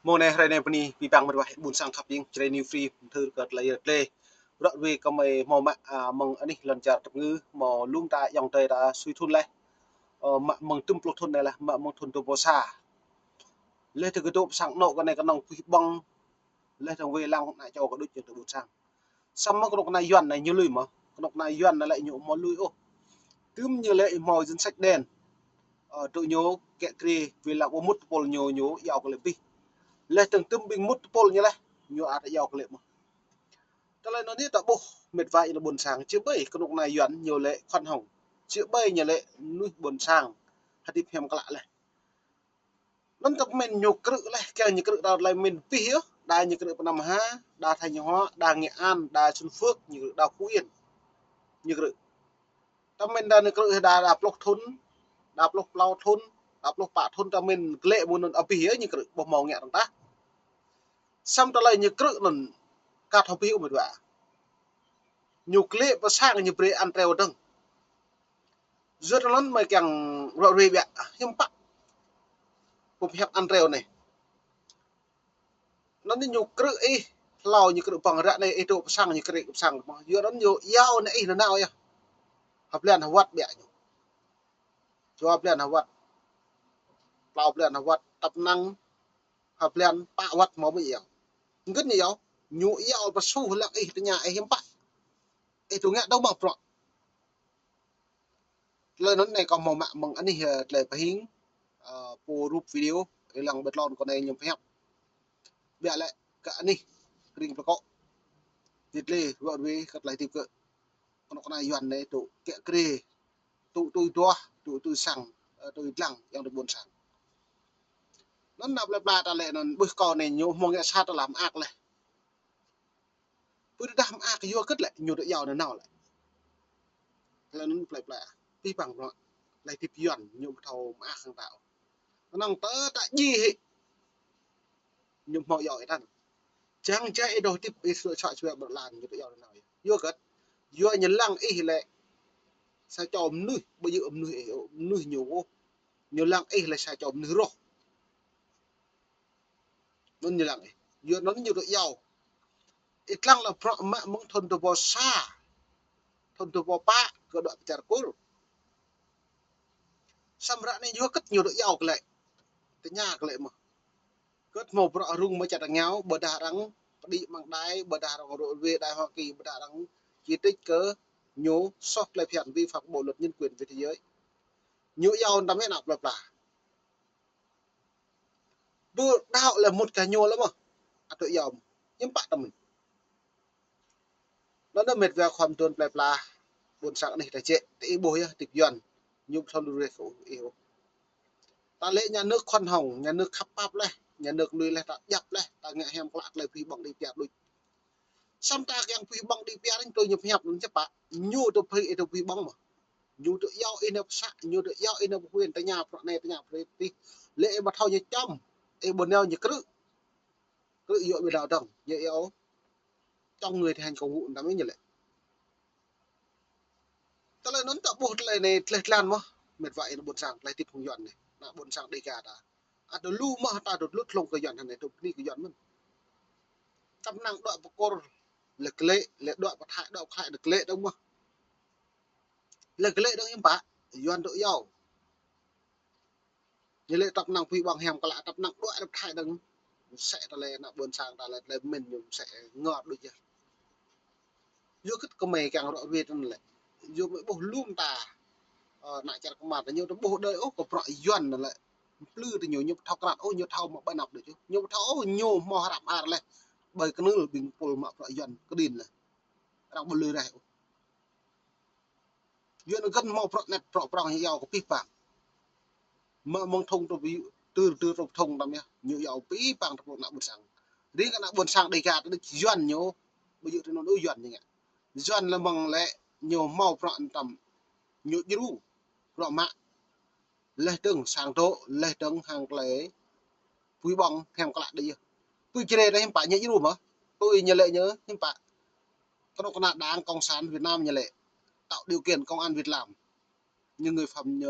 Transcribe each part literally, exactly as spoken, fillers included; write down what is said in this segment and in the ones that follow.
Mơ̆ng anai hrơi anai bơni, abih bang mơ̆t wa ƀôn sang khăp ing, Jrai New Free, mơthưr kơ tơlơi rơtlê. Ră ruai kơ mơi hmâo mă, a, mơ̆ng anih lŏn čar tơpơngư, hmâo lŏm ta ayŏng adơi ta sui thŭn laih. Ơ, mă mơ̆ng tơm pluh thŭn anai laih, mă mơ̆ng thŭn dua rơbâo sa. Laih tơ kơ dŏ pơ sang anŏ kơ anai kơnơ̆ng puih ƀơ̆ng, laih tơ wai lăng ană čô kơ đôč jing tơ ƀôn sang. Samơ̆ kơnuk kơna Yuan anai ñu lui mơ̆, kơnuk kơna Yuan anai lĕ ñu hmâo lui ôh. Tơm ñu lĕ hmâo danh sách đen. Ơ, tơ ñu kĕ krê, wai lăng ƀu mŭt tơpul ñu, ñu iâu kơ lĕ abih. Laih tơ̆ng tơm ƀing mŭt tơpul ñu laih, ñu ăt iâu kơ lĕ mơ̆. Tơlơi anŭn yơh ta ƀuh mĕt wa ih ƀôn sang, či ƀai kơnuk kơna Yuan ñu lĕ khŏn hŏng. Či ƀai ñu lĕ mơnuih ƀôn sang hơdip hiam klă laih. Anŭn tơ pơmĭn ñu krư̆ laih, kiăng ñu krư̆ ta tơlơi pơmĭn abih yơh, đa ñu krư̆ Pơnăm Ha, đa Thanh Hóa, đa Nghệ An, đa Xuân Phước, ñu krư̆ đa Phú Yên. Ñu krư̆. Tơ pơmĭn đa ñu krư̆ đa, đa pluh thŭn, đa pluh klâo thŭn, đa pluh pă thŭn, tơ pơmĭn glaĭ mơ̆ng anŭn abih yơh ñu krư̆, ƀu hmâo ngă dơ̆ng tah. Samơ̆ tơlơi ñu krư̆ anŭn kat hơbĭ ƀu mĕt wa. Ñu glaĭ pơ sang ñu brơi ăn treo dơ̆ng. Yua anŭn mơi kiăng ră ruai biă, hiư̆m pă. Pơhiăp ăn treo anai. Anŭn ñu krư̆ ih, hlâo ñu krư̆ ƀơ̆ng, ră anai ih dŏ pơ sang ñu krư̆ pơ sang. Yua anŭn ñu iâu anai ih nanao yơh. Hơblan hơwăt biă ñu. Dua blan hơwăt. Klâo blan hơwăt, tăp năng hơblan pă wăt hmâo mơ̆ iâu. Ngăn ñu iâu, ñu iâu pơsuh lăng ih tơña ih hiư̆m pă. Ih tŭ ngă dơ̆ng mơ̆ bruă. Tơlơi anŭn anai kâo hmâo mă mơ̆ng anih, ơ, tơlơi pơhing, ơ, pô rup video, ih lăng ƀơi tlôn kâo anai ñu pơhiăp. Biă lĕ kơ anih, ring pơkŏ. Tơlơi ră ruai kơ tơlơi hơdip kơ kơnuk kơna Yuan anai tŭ kĕ krê, tŭ tui duah, tŭ tui sang, ơ, tui dlăng, ayŏng adơi ƀôn sang. Anŭn ană plơi pla ta lĕ anŭn ƀuh kâo anai ñu hmâo ngă sat tơlơi mơak laih. Pơdah mơak yua hơget lĕ, ñu dŏ iâu nanao lĕ. Tơlơi anŭn plơi pla, abih bang bruă, tơlơi hơdip Yuan, ñu ƀu thâo mơak hăng ta ôh. Kơnơ̆ng tơ ta djai hĭ. Ñu hmâo iâu ih tăn. Čang jai ih dŏ hơdip ih sua sua sua ƀơi lŏn ñu tơ iâu nanao yơh. Yua hơget? Yua ñu lăng ih lĕ sa čô mơnuih, ƀu djơ̆ mơnuih ih, mơnuih ñu ôh. Ñu lăng ih lĕ sa čô mơnuih roh. Anŭn ñu lăng ih. Yua anŭn ñu tơ iâu. Ih lăng lĕ bruă mă mơ̆ng thŭn dua rơbâo sa. Thŭn dua rơbâo pă kơ dŏ pơ čar Kur. Samơ̆ ră anai yua hơget ñu tơ iâu kơ lĕ. Tơña kơ lĕ mơ̆. Hơget hmâo bruă rŭng mơ̆ čar ta ngao, ƀôdah arăng pơđĭ mơ̆ng đai, ƀôdah arăng rŏ ruai đai Hoa Kỳ, ƀôdah arăng chỉ trích kơ ñu soh tơlơi phiăn vi phạm bộ luật nhân quyền về thế giới. Ñu iâu tăm ană plơi pla. Ƀu đaŏ lĕ mŭt kơ ñu lĕ mơ̆. Ăt tŭ iâu mơ̆. Hiư̆m pă tăm. Anŭn anai mĕt wa khua mơtuan plơi pla. Ƀôn sang anih ta jĕ, tơ ih ƀuh yơh, hơdip Yuan. Ñu ƀu thâo lui reh kơ ih ôh. Ta lĕ nhà nước khŏn hŏng, nhà nước khăp pap laih, nhà nước lui laih, ta djăp laih, ta ngă hiam klă tơlơi puih ƀơ̆ng đĭ piar đôč. Samơ̆ ta kiăng puih ƀơ̆ng đĭ piar, tui ñu pơhiăp anŭn či pă, ñu tơ phi ih tơ puih ƀơ̆ng mơ̆. Ñu tơ iâu ih nao pơ să, ñu tơ iâu ih nao pơ huyện, tơña bruă anai, tơña bruă adih. Lĕ ih ƀu thâo ñu čăm, ih ƀu nao ñu krư̆. Krư̆ yua ƀu đaŏ dơ̆ng, ñu iâu chống người thi hành công vụ tăm ih ñu lĕ. Tơlơi anŭn ta ƀuh tơlơi anai tơlơi tlan mơ̆, mĕt wa ih ƀôn sang, tơlơi hơdip phung Yuan anai, ană ƀôn sang Đêga ta. Ăt tơ lu mơ̆ ta tơ lut hlŏng kơ Yuan anai, tơ bơni kơ Yuan mơ̆n. Tăm năng dŏ pơ Kur, lĕ glaĭ, lĕ dŏ pơ Thái, dŏ pơ Thái, lĕ glaĭ dơ̆ng mơ̆. Lĕ glaĭ dơ̆ng hiư̆m pă, Yuan tơ iâu. Ñu lĕ tăm năng puih ƀơ̆ng hiam klă, tăm năng dŏ pơ Thái dơ̆ng. Mơsĕ tơlơi ană ƀôn sang ta lĕ, tơlơi pơmĭn ñu mơsĕ ngor đôč yơh. Yua hơget kơ mơi kiăng ră ruai tui anŭn lĕ. Yua mơi ƀuh lŏm ta, ơ, ană čar kơmar ta ñu tơ ƀuh đơi ôh kơ bruă Yuan anŭn lĕ. Plư tơ ñu, ñu ƀu thâo krăn ôh, ñu thâo mă ƀơi anăp đôč ôh. Ñu ƀu thâo ôh, ñu hmâo hrăp ar laih. Ƀơi kơnưl ƀing pul mă bruă Yuan kơđin laih. Arăng ƀu lui reh ôh. Yuan găn hmâo bruă anet bruă prŏng ñu iâu kơ abih bang. Mă mơ̆ng thŭn tơ ƀu tơr tơr tơ thŭn tăm yơh. Ñu iâu abih bang tơpul ană ƀôn sang. Ring ană ƀôn sang Đêga ta đĭ Yuan ñu. Ƀu djơ̆ tơ anŭn ôh Yuan ñu ngă. Yuan lĕ mơ̆ng lĕ ñu hmâo bruă tăm. Ñu djru. Bruă mă. Laih dơ̆ng sang dŏ, laih dơ̆ng hăng tơlơi puih ƀơ̆ng hiam klă đĭ yơh. Tui Jrai ta hiư̆m pă ñu djru mơ̆. Tui ñu lĕ ñu hiư̆m pă. Kơnuk kơna Đảng Cộng sản Việt Nam ñu lĕ. Tạo điều kiện công an việc làm. Những người phạm,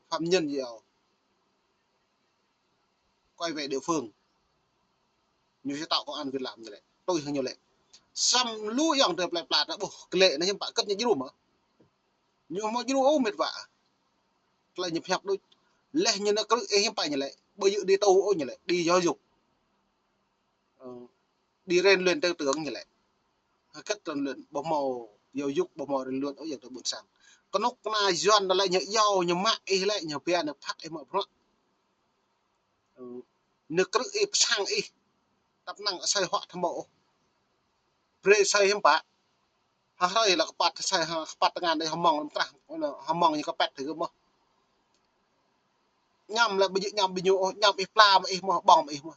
phạm nhân gì đó. Quay về địa phương. Ñu či tŏ công an việc làm ñu lĕ. Tui hăng ñu lĕ. Samơ̆ lu ayŏng adơi plơi pla ta ƀuh klĕ anai hiư̆m pă kơ̆t ñu djru mơ̆. Ñu hmâo djru ôh met wa. Tơlơi ñu pơhiăp đôč. Laih ñu nao krư̆ ih hiư̆m pă ñu lĕ. Ƀu djơ̆ đi tù ôh ñu lĕ. Đi giáo dục. Ơ, đi rèn luyện tư tưởng ñu lĕ. Hơget rèn luyện, ƀu hmâo giáo dục, ƀu hmâo rèn luyện ôh ayŏng adơi ƀôn sang. Kơnuk kơna Yuan ta lĕ ñu iâu, ñu mă ih lĕ, ñu pia, ñu phạt ih mă bruă. Ơ, nao krư̆ ih pơsang ih. Tăp năng asơi huă thâo mơ̆ ôh. Brơi asơi hiư̆m pă. Hơrơi lĕ kơpăt asơi, ha, kơpăt tơngan đơi hơmŏng lăm trah, hơmŏng ñu kơpăt tơ gơ̆ mơ̆. Añăm lĕ ƀu djơ̆ añăm ƀing ñu ôh, añăm ih pla mơ̆ ih mơ̆, ƀơ̆ng mơ̆ ih mơ̆.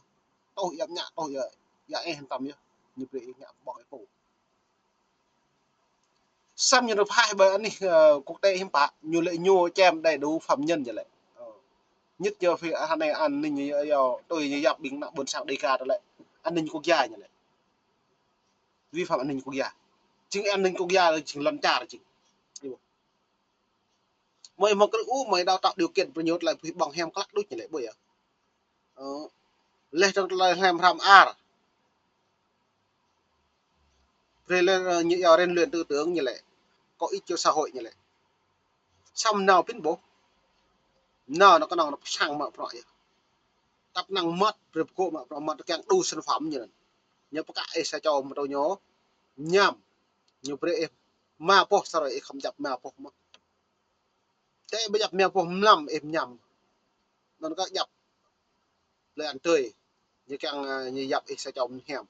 Tuh yap ñă, tuh yap, yap ih hơtăm yơh. Ñu brơi ih ñă ƀơ̆ng ih pô. Samơ̆ ñu nao pơhaih ƀơi anih, ơ, quốc tế hiư̆m pă, ñu lĕ ñu čem đầy đủ phạm nhân ñu lĕ. Ơ. Nhất ñu phi, ơ, hơnai an ninh ñu, ñu, tui ñu yap ƀing ană ƀôn sang Đêga ta lĕ. An ninh quốc gia ñu lĕ. Vi phạm an ninh quốc gia. Jing an ninh quốc gia lĕ jing lŏn čar jing. Mơi hmâo krư̆ ôh, mơi đào tạo điều kiện brơi ñu tơlơi pơhiăp ƀơ̆ng hiam klă đôč ñu lĕ ƀuh yơh. Ơ, laih dơ̆ng tơlơi hlem hrăm ar. Brơi lĕ, ơ, ñu iâu rèn luyện tư tưởng ñu lĕ. Có ích cho xã hội ñu lĕ. Samơ̆ nao pĭn ƀuh. Nao nao kơnơ̆ng nao pơsang mă bruă yơh. Tăp năng mơ̆t, brơi pơgô̆ mă bruă mơ̆t kiăng đủ sản phẩm ñu lĕ. Ñu pơkă ih sa čô mơ̆ tơ ñu. Añăm. Ñu brơi ih rơma boh sa hrơi ih khŏm djăp rơma boh mơ̆. Tơdah ƀu djăp rơma boh mlam ih añăm. Anŭn kơ djăp. Lĕ ăn tơi. Ñu kiăng, ơ, ñu yap ih sa čô mơ̆ hiam.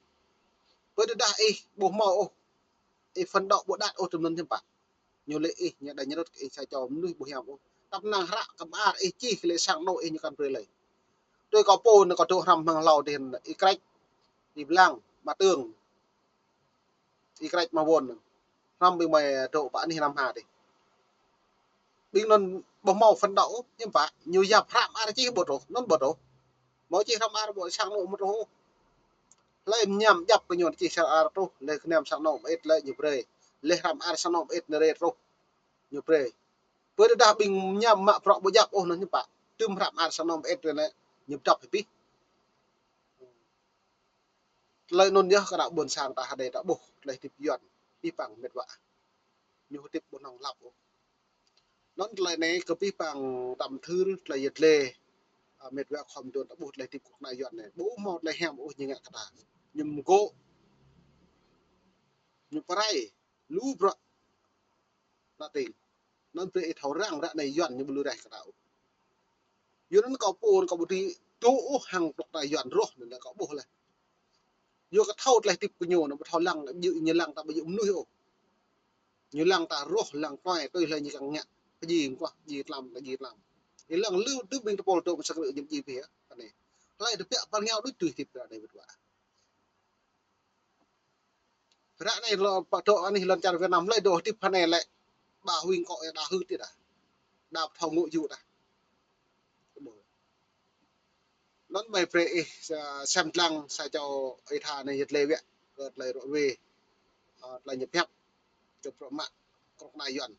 Ƀơi tơdah ih ƀu hmâo ôh. Ih phấn đấu ƀu đăt ôh tơmơ̆n hiư̆m pă. Ñu lĕ ih, ñu đa ñu rŭt kơ ih sa čô mơnuih ƀu hiam ôh. Tăp năng hră kơ mơar ih čih kơ lĕ sang anŏ ih ñu kăn brơi lơi. Tui kâo pô anŭn kâo dŏ hrăm hăng hlâo dih anŭn, Y Krĕč, Y Blang, Ma Tương. Y Krĕč Ma Wôn. Hrăm ƀing mơi dŏ pơ anih Nam Hà dih. Ƀing anŭn ƀu hmâo phấn đấu, hiư̆m pă, ñu yap hră mơar čih ƀu truh, anŭn ƀu truh. Hmâo čih hră mơar ƀu sang anŏ ƀu truh. Hlơi añăm djăp kơ ñu čih hră mơar truh, laih kơ añăm sang anŏ mơit laih ñu brơi. Laih hră mơar sang anŏ mơit nao rai truh, ñu brơi. Ƀơi tơdah ƀing añăm mă bruă ƀu djăp ôh anŭn hiư̆m pă. Tơm hră mơar sang anŏ mơit laih ñu dăp hĭ pih. Tơlơi anŭn yơh kơ ană ƀôn sang ta hơdai ta ƀuh tơlơi hơdip Yuan, pih păng met wa. Ñu hơdip ƀu hnong lăp ôh. Anŭn tơlơi anai kơ pih păng tăm thưr tơlơi yet lê. Ơ, met wa khŏm dŏ ta ƀuh tơlơi hơdip kơ ană Yuan anai. Ƀu hmâo tơlơi hiam ôh ñu ngă kơ ta. Ñu mơgô̆. Ñu pơrai. Lu bruă. Ană tring. Anŭn brơi ih thâo răng ră anai Yuan ñu ƀu lui raih kơ ta ôh. Yua anŭn kâo pô kâo ƀu dưi dŏ ôh hăng tŏk ta Yuan rŏh anŭn kâo ƀuh laih. Yua kơ thâo tơlơi hơdip kơ ñu anŭn ƀu thâo lăng, ñu, ñu lăng ta ƀu djơ̆ mơnuih ôh. Ñu lăng ta rŏh, lăng tơnai, tui hlơi ñu kiăng ngă. Pơjing kuah, jing tlam, ta jing tlam. Ih lăng lu tơm ƀing tơpul dŏ mơsăk rơ̆ jing jing pih yơh. Anai. Hlơi tơbiă pơr ngao đôč tui hơdip ră anai met wa. Ră anai lŏn pă dŏ anih lŏn čar Việt Nam hlơi dŏ hơdip hơnai lĕ. Ba huing kŏ yơh đa hưt yơh đa. Đa pơthâo ngŏ yŭ đa. Anŭn mơi brơi ih sa-, sem dlăng sa čô ih tha anai yet lê wĕ kơ tơlơi rŏ ruai. Ơ, tơlơi ñu pơhiăp. Čŏp rŏ mă. Kơnuk kơna Yuan.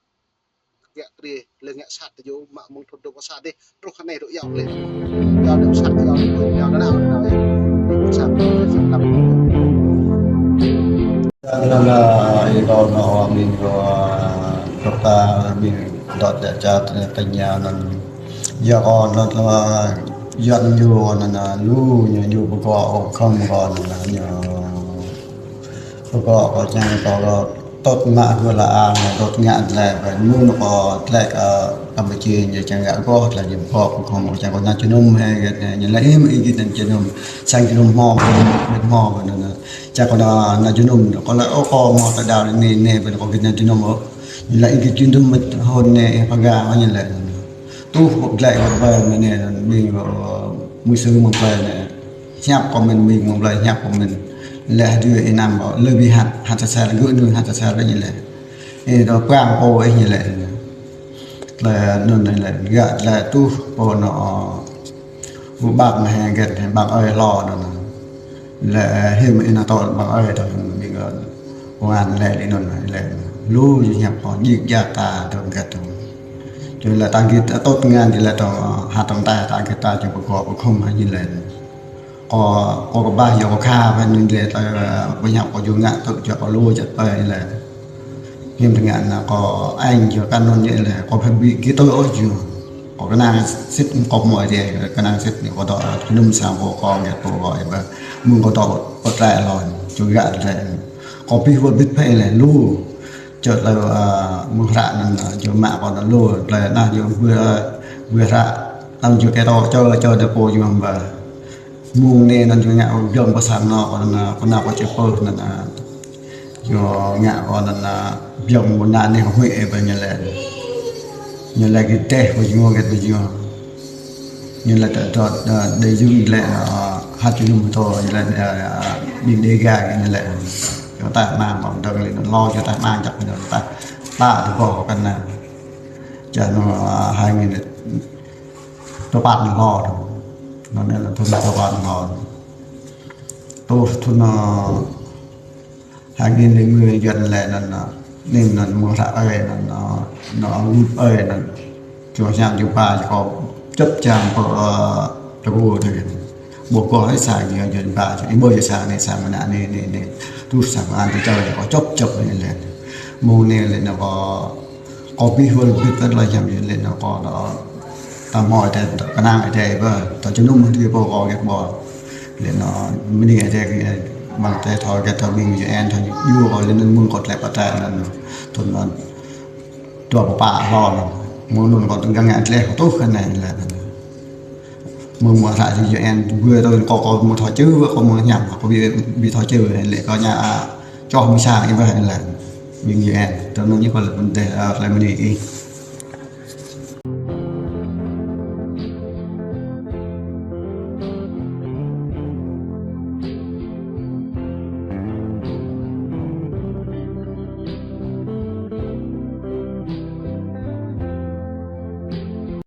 Wĕ krê lĕ ngă sat tơjô mă mơ̆ng thŭn dua pă sa dih, truh hơnai dŏ yua klĕ. Yua dŏ sat, yua dŏ, yua dŏ nao, nao, yua sat, yua sat. Anŭn, ơ, ih kâo anŭn, ơ, ƀing kâo, ơ, dŏ ta, ƀing dŏ dêh čar tơña anŭn. Yua kâo anŭn, ơ, Yuan ñu anŭn, ơ, lu ñu, ñu pơkŏ, ơ, khŏm kâo anŭn, ơ, ñu. Pơkŏ kâo čang kâo, kâo tŭt mă hơgĕt la ang, tŭt ngă tơlơi, ƀơi anŭn kâo tơlơi, ơ, Campuchia ñu čang ngă kâo tơlơi ñu pơkŏ, kâo hmâo čang kâo nao jơnum hĕ, gĕt ñu lăi ih, ih git nao jơnum, sang jơnum hmâo, git hmâo, git anŭn. Čang kâo nao, nao jơnum, kâo lăi ôh kâo hmâo tơdao anai, anai, ƀơi anŭn kâo git nao jơnum ôh. Ñu lăi ih git jơnum mơ̆n hŏn anai, ih pơga, ñu lăi. Tuh, ƀu glăi ƀu ƀai mơ̆n anai, ƀing, ơ, mui sư mơ̆ng plơi anai. Hiăp kâo mơ̆n, ƀing mơ̆ng plơi hiăp kâo mơ̆n. Lĕ hơdui ih anăm, ơ, lơ bi hăt, hăt sasar, gơ̆ anŭn hăt sasar lĕ ñu lĕ. Ih dŏ pơang pô ih ñu lĕ. Lĕ anŭn ñu lĕ, gă lĕ tuh, pô anŭn, ơ, ƀu ƀăng hĕ gĕt hĕ ƀăng ơi hlâo anŭn. Lĕ hiư̆m ih nao tŏ ƀăng ơi tŏ ƀing, ơ, công an lĕ lĕ anŭn lĕ. Lu ñu hiăp kâo djik djak ta tŏ gĕt tŏ. Ču lĕ ta git ta tŭt ngăn ču lĕ tŏ hăt tŏng ta ta git ta ču pơkŏ pơkhŏm hă ñu lĕ. Kâo, kâo kơƀah yua kâo khă pơ anŭn lĕ, tơl, ơ, pơhiăp kâo jua ngă tŭ, jua kâo lu čăt pơ lĕ. Hiam tơngan anŭn kâo añ jua kơ anŭn yơh lĕ, kâo pơhiăp ƀing gih tui ôh jua. Kâo kơnang sĭt kâo mơ̆ yơh, kơnang sĭt anai kâo dŏ jơnum sang kâo, kâo ngă tŭ kâo yơh ƀă. Mơ̆ng kâo dŏ pơ trai lŏn, jua gă trai. Kâo pih wơl bĭt pơ lĕ lu. Čơ tơlơi, ơ, mơ̆ng hră anŭn, ơ, jua mă kâo anŭn lu, tơlơi anŭn jua ƀu, ƀu hră, anŭn jua kơ tŏ, čơ, čơ dêh pô jua ƀă. Mơ̆ng anai anŭn jua ngă kâo biang pơ sang anŭn, kâo anŭn, kâo anŭn kâo či pơh anŭn, ơ, jua ngă kâo anŭn, ơ, biang mơ̆ng anai anai kâo huĭ ƀă ñu lĕ. Ñu lĕ gih tĕh kâo jua, gih tĕh jua. Ñu lĕ tơ, tơ, tơ, đe jung lĕ, ơ, hăt jung mơ̆ tơ, ñu lĕ, ơ, ơ, ƀing Đêga ñu lĕ. Kâo ta mă, mă dơ̆ng lĕ, anŭn lu, kâo ta mă, čăp ñu ta, ta tơgŭ kơ anŭn. Čă anŭn, ơ, hai nghìn tơ păt anŭn lu. Anŭn lĕ thŭn tơ păt anŭn lu. Tơ thŭn, ơ, hai nghìn lẻ mười Yuan lĕ anŭn, ơ, anŭn, anŭn mơ̆ng hră ơi anŭn, ơ, anŭn group ơi anŭn. Jua hiam jua ba jua kâo čŏp čang pơ, ơ, tơgŭ anŭn. Ƀu kâo hơi sa jua, jua ba, jua ƀu jua sa anai, sa mơnă anai, anai, anai. Tui sa mơnă anai čơ jua kâo čŏp čŏp anai lĕ. Mơ̆ng anai lĕ anŭn kâo, kâo pih wơl bĭt tơl hiam lĕ anŭn kâo dŏ. Ta mơ̆ tơ, tơ kơnang tơ ƀă, tơ jơnum hơdip pô kâo gĕt ƀă. Lĕ anŭn, mơ̆ng anai tơ, mơ̆ng tơ thâo gĕt thâo ƀing U N thâo jua kâo lĕ anŭn mơ̆ng kâo tlĕ pơtă anŭn, thŭn anŭn, dua pluh păt lu anŭn. Mơ̆ng anŭn kâo tơgŭ ngă tlĕ kâo tŭ kơ anai lĕ anŭn. Mơ̆ng mơ̆ hră U N, ƀu tŭ kâo, kâo mơ̆ thâo čư, kâo mơ̆ hiam, kâo ƀu, ƀu thâo čư lĕ kâo ngă, ơ, čoh mơ̆ sa ƀă lĕ. Ƀing U N, tơ anŭn ñu kâo lĕ pơdeh, ơ, lĕ mơ̆ng anai ih.